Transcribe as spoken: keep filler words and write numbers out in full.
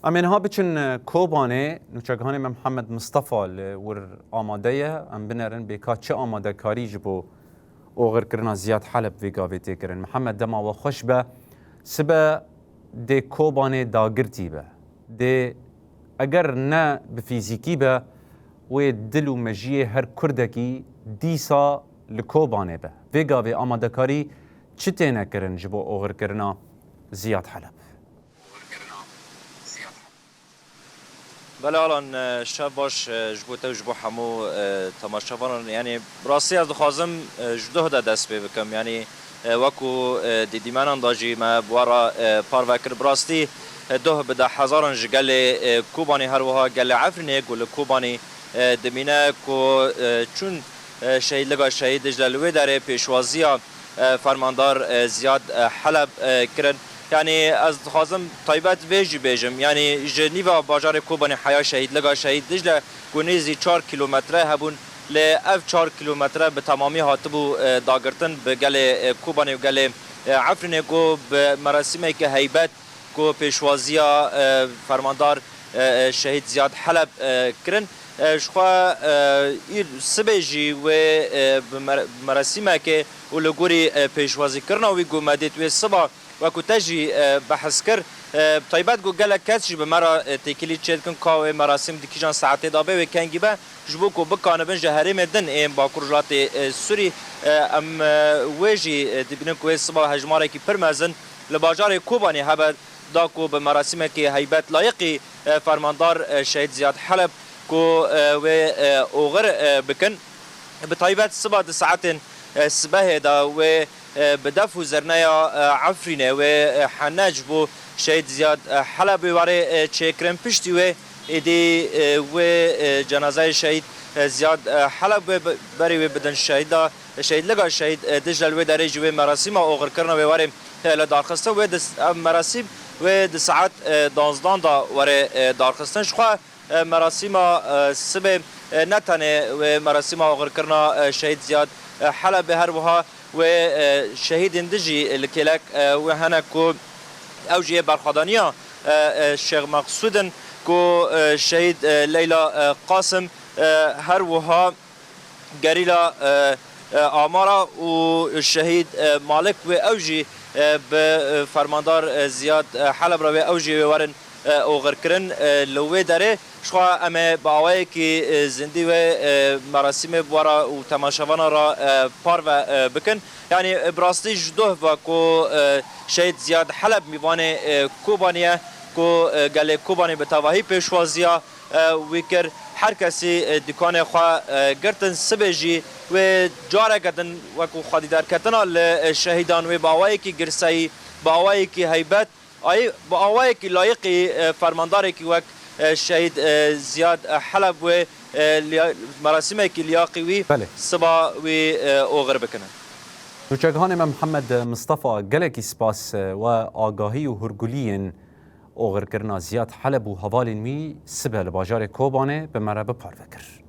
Em ê niha biçin Kobanê, nûçegihanê me Mihemed Mistefa li wir amade ye. Em binerin bê ka çi amadekarî ji bo oxirkirina Ziyad Heleb vê gavê tê kirin. Mihemed, dema we xweş be. Sibe dê Kobanê dagirtî be. Dê eger ne bi fîzîkî be, wê dil û mejiyê her Kurdekî dîsa li Kobanê be. Vê gavê amadekarî çi têne kirin ji bo oxirkirina Ziyad Heleb? Belê Alan, e, şev baş, e, ji bo te û ji bo hemû, e, temaşevanan. Yanî, bi rastî ez dixwazim, e, ji doh de dest pê bikim. Yanî, e, wekû, e, dîdîmenan da jî me bi we re, e, parve kir. Bi rastî, e, doh bi deh hezaran ji gelê, e, Kobanê, her wiha gelê Efrînê ku li Kobanê, e, dimîne, ku, e, çûn, e, şehîdliga Şehîd Dicle, li wê derê pêşwaziya e, fermandar, e, Ziyad, e, Heleb, e, kirin. Yanî ez dixwazim taybet vê jî bêjim. Yanî ji nîva bajarê Kobanê heya şehîdliga Şehîd Dicle ku nêzî çar kîlometre hebûn, lê ev çar kîlometre bi temamî hatibû, e, dagirtin bi gelê, e, Kobanê û gelê, e, Efrînê ku bi merasîmeke heybet ku pêşwaziya, e, fermandar, e, e, Şehîd Ziyad Heleb, e, kirin. E, ji xwe, e, îr sibê jî wê, e, bi mer-, bi merasîmekê û li gorî, e, pêşwazîkirina wî ku me dît wê siba, wekû te jî, e, behs kir, e, bi taybet ku gelek kes jî bi me re, e, têkilî çêdikin ka wê merasîm di kîjan saetê de be, wê kengî be, ji bo ku bikanibin ji herêmê din ên Bakur Rojhilatê, e, Sûrî, e, em, e, wê jî, e, dibînin ku wê siba hejmarekî pir mezin li bajarê Kobanê hebe da ku bi merasîmekî heybet layiqî, e, fermandar, e, Şehîd Ziyad Heleb ku, e, wê, e, oxir, e, bikin. Bi taybet siba di saetên, e, sibehê de wê, e, bi def û zerneya, e, Efrînê wê, e, hene ji bo Şehîd Ziyad, e, Heleb wê warê, e, çêkirin. Piştî wê êdî, e, wê, e, cenazeyê Şehîd, e, Ziyad, e, Heleb wê bi-, berê wê bidin şehîda, şehîdliga Şehîd, e, Dicle. Li wê derê jî wê merasîma oxirkirina wê warê, e, li darxistin. Wê di s-, ev merasîm wê di saet, e, danzdan de were, e, darxistin. Ji xwe, e, merasîma, e, sibê, e, ne tenê wê merasîma oxirkirina, e, Şehîd Ziyad, e, Helebê, her wiha wê, e, şehîdên din jî li kêlek, e, wê hene ku ew jî yê berxwedaniya, e, e, Şêx Meqsûd in ku, e, Şehîd, e, Leyla, e, Qasim, e, her wiha gerîla, e, e, Amara û Şehîd, e, Malik wê ew jî, e, bi, e, fermandar, e, Ziyad, e, Heleb re wê ew jî wê werin, e, oxirkirin, e, li wê derê. Ji xwe em ê bi awayekî, e, zindî wê, e, merasîmê bi we re û temaşevana re, e, parve, e, bikin. Yanî, e, bi rastî ji doh ve ku, e, Şehîd Ziyad Heleb mîvanê, e, Kobanê ye, ku, e, gelê Kobanê bi tevahî pêşwaziya, e, wî kir. Her kesî, e, dîkanê xwe, e, girtin. Sibê jî wê careke din wekû xwedî derketina li, e, şehîdan wê bi awayekî girseyî, bi awayekî heybet, ayî bi awayekî layiqî, e, fermandarekî wek, e, Şehîd, e, Ziyad, e, Heleb wê, e, liya-, merasîmekî liyaqî wî Belê. siba wî, e, oxir bikinin. Nûçegihanê me Mihemed Mistefa, gelekî spas, e, we agahî û hûrguliyên oxirkirina Ziyad Heleb û hevalên wî sibe li bajarê Kobanê bi me re biparve kir.